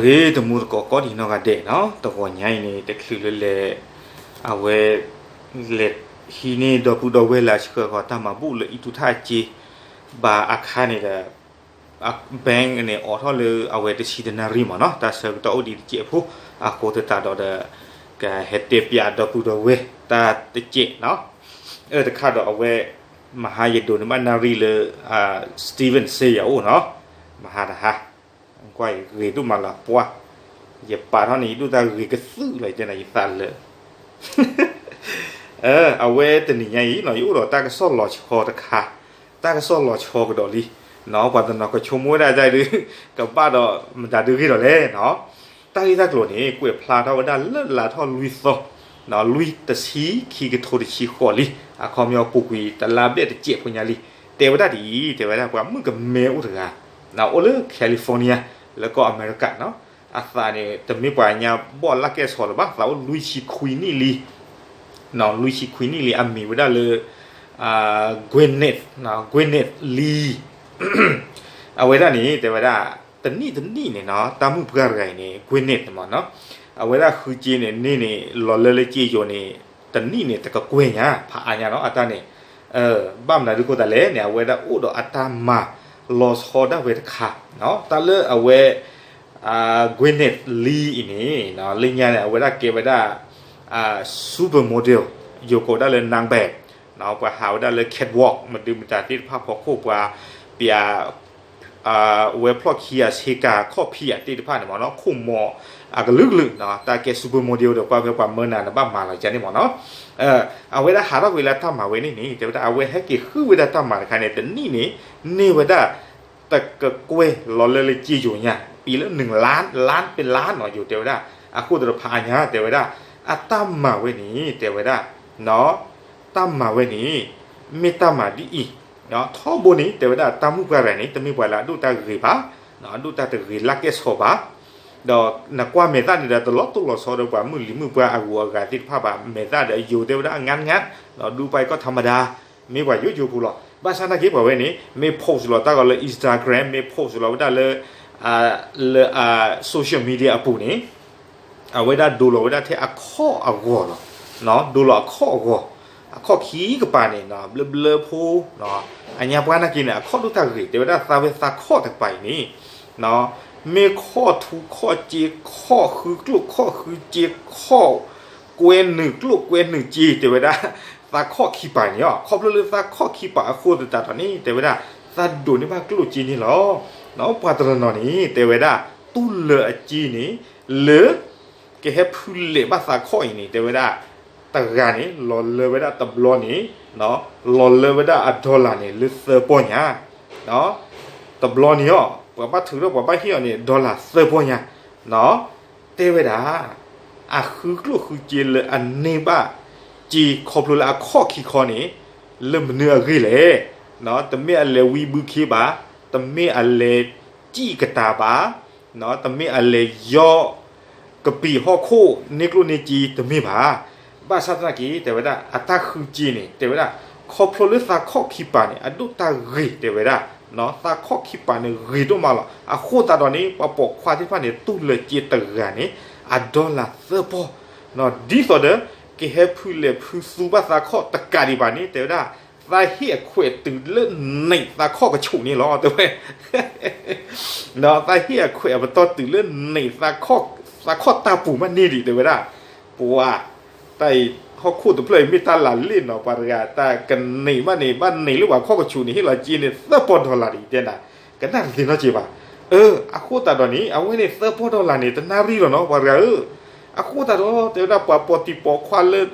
ဂ့ၤ တမူတကိးကိးဒံးနီၢ်ဂၤဒဲးနီၤ, တဂီၤညါအံၤန့ၣ် တချုးလၢလဲၤ အဝဲ လဲၤဟံးန့ၢ်ဒီပုၢ်ဒီဝဲၢ်လၢအဆှၢဃီၤတၢ်မၤဘူၣ်လၢ အံးထူထၣ်အစ့ ဘၣ်အခါန့ၣ်ဒီး bank န့ၣ် အိးထီၣ်လၢအဝဲတဆံတနၣ်ရံၣ်မ့ၢ်နီၤ, တၢ်ဆၢကတီၢ်အိၣ်ဒံးတစဲးဖိ အဃိသတးဒီးဒီး ကဟဲတဲပၠးဒီပုၢ်ဒီဝဲၢ်တၢ်တစဲးနီၤ, အၢ တခါဒီးအဝဲ မဟါယဒိးန့ၢ်ဘၣ်နၣ်ရံၣ်လၢ Steven စ့ယၤအိၣ်နီၤ, မဟါတဟါ ကွၢ်ယဂ့ၤဒိၣ်မးလၢပှၢ်, ယပာ်ထီၣ်န့ၣ် ယဒိၣ်တၢ်ဂ့ၤကသုၣ်လီၤ ယတဲနၤယသးလၢ အဝဲတနံၤညါအံၤနီၤ ယအိၣ်ဒီးတၢ်ကစီၣ်လီၤဆီတခါ, တၢ်ကစီၣ်လီၤဆီကဒီးလံနီၤ, ပှၤတနီၤကဆိကမိၣ်ဝဲဒၣ်ဒ်အံၤဒီး ကဘၣ်ဒီးမတၤဒုးဂ့ၢ်ဒီးလဲၣ်နီၤ, တၢ်ဂ့ၢ်တၢ်ကျိၤန့ၣ် ကွဲးဖျါထီၣ်ဝဲဒၣ်လၢလါထီၣ်လွံၢ်သီ လွံၢ်တဆံခံကထိတဆံဃိးလံ, အခီပညီပူၤကွံာ်တလါဘျဲၣ်တစဲးဖိညါလံ, တဲဝဲဒၣ်ဒ်အံၤ တဲဝဲဒၣ်ပှၤမုၣ်ကမဲအိၣ်တဂၤ အိၣ်လၢ California လၢကီၢ်အမဲရကၤနီၤ, အသးန့ၣ် တမ့ၢ်ပှၤညါဘီၣ်လၢကဲဆီးလၢၤဘၣ်, သးအိၣ်လွံၢ်ဆံခွံနံၣ်လံ လွံၢ်ဆံခွံနံၣ်လံ, အမံၤဝဲဒၣ်လၢ Gwyneth, Gwyneth Lee, အဝဲဒၣ်န့ၣ် တဲဝဲဒၣ် တနံၣ်တနံၣ်န့ၣ်နီၤ တၢ်မုၣ်ပှၢ်တဂၤအံၤန့ၣ် Gwyneth မ့ၢ်နီၤ, အဝဲဒၣ်ဃုစ့န့ၣ် န့ၢ်န့ၣ် လီၤလၢလၢစ့ယိၤန့ၣ် တနံၣ်န့ၣ် တကကွဲၢ်ညါ ဖးအါညါနီၤ အတၢ်န့ၣ်, ဘၣ်မနုၤဒုးဃိသတးလဲၣ်န့ၣ် အဝဲဒၣ်အိၣ်ဒီးအတၢ်မၤလီၤဆီဒၣ်ဝဲတခါ, တၢ်လၢအဝဲ Gwyneth Lee အံၤန့ၣ် လၢညါန့ၣ် အဝဲဒၣ်ကဲဝဲဒၣ် supermodel, ယိၤကိးဝဲဒၣ်လၢ นางแบบ, ပှၤဟးဝဲဒၣ်လၢ catwalk မဒုမတၤသ့ၣ်တဖၣ်ဖီခိၣ်ပှၤ ပျး ဝဲဖျီၣ်ခံဂၤဆ့ကၤခီၣ်ဖံးဂၤသ့ၣ်တဖၣ်န့ၣ်မ့ၢ်နီၤ, ခိၣ်မီၤအကလုာ်ကလုာ်, တၢ်ကဲ supermodel ဒီးကွၢ်ဖဲပှၤမၢနၤန့ၣ် ဘၣ်မၤလီၤကန့ၣ်မ့ၢ်နီၤ, အဝဲဒၣ်ဟးထီၣ်ကွံာ်လၢတၢ်မၤဝဲန့ၣ်န့ၣ် တဲဝဲဒၣ် အဝဲဟဲက့ၤဃုဝဲဒၣ်တၢ်မၤတခါန့ၣ် တနံၣ်န့ၣ် န့ၢ်ဝဲဒၣ် တကကွဲၢ်လီၤလၢလၢစ့ယိၤညါ ပံလၢနုၤလါ လါပလါနီၤ ယိၤတဲဝဲဒၣ်, အဃိသတးဒီးဖးအါညါ တဲဝဲဒၣ် အတၢ်မၤဝဲန့ၣ် တဲဝဲဒၣ် တၢ်မၤဝဲန့ၣ် မ့ၢ်တၢ်မၤဒ်အံၤ, ထီဘိန့ၣ် တဲဝဲဒၣ် တၢ်မုၣ်ပှၢ်တဂၤန့ၣ် တမ့ၢ်ပှၤလၢအဒိၣ်တၢ်ဂ့ၤဘၣ်, အဒိၣ်တၢ်တဂ့ၤလၢကဲဆီးဘၣ်, ဒီးနကွၢ်မဲာ်သၣ်န့ၣ်ဒီး တလီၤတိၢ်လီၤဆီဒီးပှၤမုၢ်လံၤမုၢ်ပှၢ်အဂုၤအဂၤသ့ၣ်တဖၣ်ဘၣ်, မဲာ်သၣ်ဒီးယိၤတဲဝဲဒၣ် အငါတငါ, ဒီးဒူပာ်ကီၢ်ထးမဒါ, မ့ၢ်ပှၤယိယိဖိလီၤ. ဘၣ်ဆၣ်သနာ်က့ပှၤဝဲန့ၣ် မ့ၢ် post လီၤတၢ်ဂီၤလၢ Instagram, မ့ၢ် post လီၤဝဲဒၣ်လၢ လၢ social media အပူၤန့ၣ် အဝဲဒၣ်ဒိလီၤဝဲဒၣ်ထဲအခီၣ်အဂီၤလီၤ. ဒိလီၤအခီၣ်အဂီၤ, အခီၣ်ခံကပၤန့ၣ် ဘျၢဘျၢဖိ, အညါပှၢ်နာ်က့န့ၣ် အခီၣ်ဒိၣ်တၢ်ဂ့ၤ တဲဝဲဒၣ်သးဝဲသးခီၣ်တကပၤအံၤန့ၣ် မ့ၢ်ခီၣ်ထူခီၣ်စ့ ခီၣ်ဃုကျိၣ်ခီၣ်ဃုစ့ ခီၣ်ကွဲနုာ်ကျိၣ်ကွဲနုာ်စ့ တဲဝဲဒၣ် သးခီၣ်ခံပၤန့ၣ်လီၤ. ခီဖျိလၢသးခီၣ်ခံပၤအဃိသတးဒီးန့ၣ် တဲဝဲဒၣ် သးဒိးန့ၢ်ဘၣ်ကျိၣ်စ့န့ၣ်လီၤ. ပှၤတနီၤနီၤန့ၣ် တဲဝဲဒၣ် တူၢ်လၢအစ့န့ၣ် လၢ ကဟဲဖုလဲးဘၣ်သးခီၣ်အံၤန့ၣ် တဲဝဲဒၣ် တဂၤန့ၣ် လီၤလၢဝဲဒၣ်တဘျီန့ၣ် လီၤလၢဝဲဒၣ်အ dollar န့ၣ် လၢသၢပီၢ်ညါ, တဘျီန့ၣ်အီၤ ပှၤဘၣ်ထုးထီၣ်ပှၤဘၣ်ဟ့ၣ်အီၤန့ၣ် dollar သၢပီၢ်ညါ, တဲဝဲဒၣ် အဃုကျိၣ်ဃုစ့လၢအန့ၢ်ဘၣ်စ့ခီဖျိလၢအခီၣ်ခံခီန့ၣ် လၢမနုၤအဂ့ၢ်လဲၣ်. တမ့ၢ်အလဲၤဝံဘုခ့ဘၣ်, တမ့ၢ်အလဲၤစံၣ်ကတာ်ဘၣ်, တမ့ၢ်အလဲၤယီၢ် ကပံာ်ဟီၣ်ခိၣ်န့ၢ်ကျိၣ်န့ၢ်စ့တမ့ၢ်ဘၣ်. ဘၣ်ဆၣ်သနာ်က့ တဲဝဲဒၣ် အတၢ်ဃုစ့န့ၣ် တဲဝဲဒၣ် ခီဖျိလၢသးခီၣ်ခံပၤန့ၣ် အဒိၣ်တၢ်ဂ့ၤ တဲဝဲဒၣ် သးခီၣ်ခံပၤန့ၣ်ဂ့ၤဒိၣ်မးလီၤ. အဃိသတးဒီးန့ၣ် ပှၤပိာ်ခွါသ့ၣ်တဖၣ်န့ၣ် တူၢ်လၢစ့တဂၤန့ၣ် အ dollar သၢပီၢ်, ဒ်သိးဒီး ကဟဲဖုလဲၤဖုသူဘၣ်သးခီၣ်တကးဒံးဘၣ်န့ၣ် တဲဝဲဒၣ် သးဟ့ၣ်အခွဲးတုၤလၢန့ၢ်သးခီၣ်ကဆူးန့ၣ်လီၤ တဲဝဲ သးဟ့ၣ်အခွဲးအပတီၢ်တုၤလၢန့ၢ်သးခီၣ်တၢ်ပူၤမးန့ၢ်ဒံး တဲဝဲဒၣ်, ပှၤ တၢ်အံၤ ဟီၣ်ခိၣ်တဖျၢၣ်အံၤမ့ၢ်တၢ်လၢ်လ့ၣ်နီၤ ပှၤတဂၤ တၢ်ကန့ၢ်ဘၣ်န့ၣ် ဘၣ်န့ၢ်လၢပှၤခီၣ်ကဆူးန့ၣ် ဟ့ၣ်လီၤစ့န့ၣ် သၢပီၢ် dollar ဒံး တဲနၤ ကနၣ်တသ့နီတစဲးဘၣ်. အၢ အဃိသတးဒီးန့ၣ် အဝဲန့ၣ်သၢပီၢ် dollar န့ၣ် တနၣ်ရံၣ်လီၤနီၤ ပှၤတဂၤဧၢ. အဃိသတးဒီး တဲဝဲဒၣ်ပှၤပိာ်တံၤပိာ်ခွါလၢ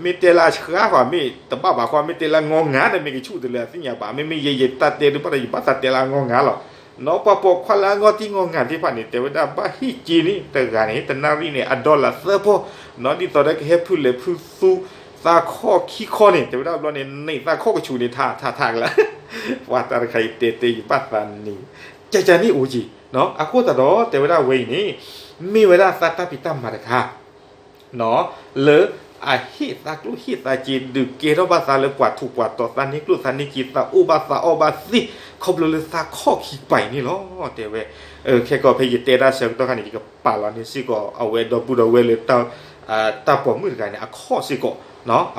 မ့ၢ်တဲလၢအဆှါဃီ မ့ၢ်တဘၣ်ဘၣ်ဃီ မ့ၢ်တဲလၢအငီငၤဒီး မ့ၢ်ကဆူၣ်တလၢအသ့ၣ်ညါဘၣ်. မ့မ့ၢ်ယဲယတၢ်တဲဒုးဘၣ်ဒီး ယဘၣ်သးတဲလၢအငီငၤလီၤ. နီၤ ပှၤပိာ်ခွါလၢအငီတံၢ်ငီငၤသ့ၣ်တဖၣ်န့ၣ် တဲဝဲဒၣ်ဘၣ်ဟ့ၣ်စ့န့ၣ် တဂၤန့ၣ် တနၣ်ရံၣ်န့ၣ် အ dollar သၢပီၢ်, နီၤ ဒ်သိးဒီးကဟဲဖုလဲၤဖုသူ သးခီၣ်ခံခီန့ၣ် တဲဝဲဒၣ်ဘျီန့ၣ် န့ၢ်သးခီၣ်ကဆူးန့ၣ် ထးထးထးကလၢာ် ပှၤတၢ်တခါအံၤတဲတဲယဘၣ်သးန့ၣ် ကကန့ၣ်အိၣ်က့ၤ, အဃိသတးဒီး တဲဝဲဒၣ်ဝဲအံၤန့ၣ် မ့ၢ်ဝဲဒၣ်သးတၢ်ဖံးတၢ်မၤတခါ လၢအဟ့ၣ်သးကျိၣ်ဟ့ၣ်သးစ့ ဒုးကဲထီၣ်ဘၣ်သးလၢပှၤထူးပှၤတီၤ သးန့ၢ်ကျိၣ်သးန့ၢ်စ့ သးအိၣ်ဘၣ်သးအီၣ်ဘၣ်သ့ ခီဖျိလၢသးခီၣ်ခံပၤအံၤန့ၣ်လီၤ. တဲဝဲ ခဲကီးဖဲယတဲတၢ်ဆၢကတီၢ်ခါန့ၣ် ယကပာ်လီၤန့ၢ်စ့ၢ်ကီး အဝဲဒီပုၢ်ဒီဝဲၢ်လၢ တၢ်ပိာ်မုၣ်တဂၤန့ၣ် အခီၣ်စ့ၢ်ကီး,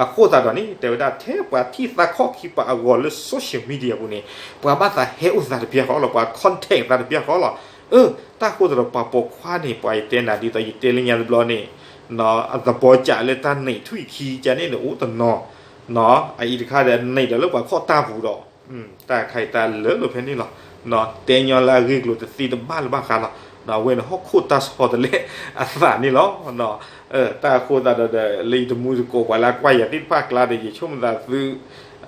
အဃိသတးဒီးန့ၣ် တဲဝဲဒၣ် ထဲပှၤထံၣ်သးခီၣ်ခံပှၤအဂီၤလၢ social media ပူၤန့ၣ် ပှၤဘၣ်သးဟဲအိၣ်သးတပျၢ်ဃီလီၤ, ပှၤ contact သးတပျၢ်ဃီလီၤ. အၢ တၢ်ဃိသတးဒီး ပှၤပိာ်ခွါန့ၣ် ပှၤယတဲနၤဒ်သိး ယတဲလၢညါတဘျီန့ၣ် အသဘီကးလၢတၢ်နံၣ်ထွံၣ်ခံကန့ၣ်န့ၣ် အိၣ်တနီၤ, အအံၤတခါဒီး နံၣ်ဒီးလၢပှၤခီၣ်တၢ်ပူၤဒီး တၢ်ခါအံၤတၢ်လၢလီၤဖဲန့ၣ်လီၤ. တဲညီလၢအဂ့ၢ်ကျိၤတသ့တဘၣ်လၢၤဘၣ်ဃးလီၤ. အဝဲန့ၣ်ဟီၣ်ခိၣ်တၢ်ဆီတလဲအသးန့ၣ်လီၤ. တၢ်အဃိသတးဒီး လၢယတမူတကိးပှၤလၢအကွၢ်ယၤသ့ၣ်တဖၣ်အကျါဒီး ယဆိကမိၣ်သးသု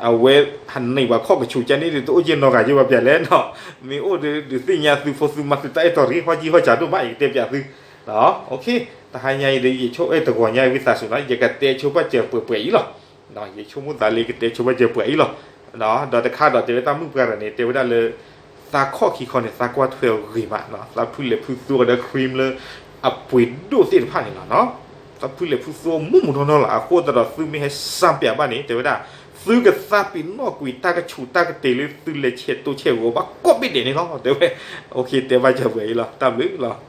အဝဲဟးနံၣ်ပှၤခီၣ်ကဆူးကန့ၣ်ဒီး တအိၣ်က့ၤနီတဂၤယဲဘၣ်ပျၢ်လဲၣ်နီၤ. မ့ၢ်အိၣ်ဒီး ဒုးသ့ၣ်ညါသုဖိသုမါသုတၢ်အဲၣ်တီတဂ့ၤ ဟီၣ်ကံၢ်ဟီၣ်စးဒိၣ်မး ယကတဲပျးသု တဟါညါအံၤဒီး ယဆိကမိၣ်အဲၣ်တဂီၤညါဝံသးစူၤနီၤ ယကတဲဆိပာ်စၢၤပှဲၤပှဲၤအံၤလီၤ. ယဆိကမိၣ်သးလၢယကတဲဆိပာ်စၢၤပှဲၤအံၤလီၤ. ဒီးတခါဒီးတဲဝဲတၢ်မုၣ်ပှၢ်တဂၤန့ၣ် တဲဝဲဒၣ်လၢ သးခီၣ်ခံခီန့ၣ် သးကွၢ်ထွဲအဂ့ၤမးနီၤ, သးဖုလဲၤဖုသူအီၤဒီး cream လၢအပှ့ၤဒိၣ်သ့ၣ်တဖၣ်န့ၣ်လီၤနီၤ. သးဖုလဲၤဖုသူအီၤမူးမူးနီၢ်နီၢ်လီၤ. အဃိသတးဒီးသုမ့ၢ်ဟဲစၢ်ပျးဘၣ်န့ၣ် တဲဝဲဒၣ် သုကသးပ့ၤနီၣ်ကွံာ်တၢ်ကဆူးတၢ်ကတ့ၤလၢသုလဲၤဆဲးတိဆဲးဂီၤဘၣ်ကိးဘ့ၣ်ဒဲးန့ၣ်လီၤ တဲဝဲ. တဲဘၣ်စၢၤပှဲၤအံၤလီၤ. တၢ်ဘျုးလီၤ.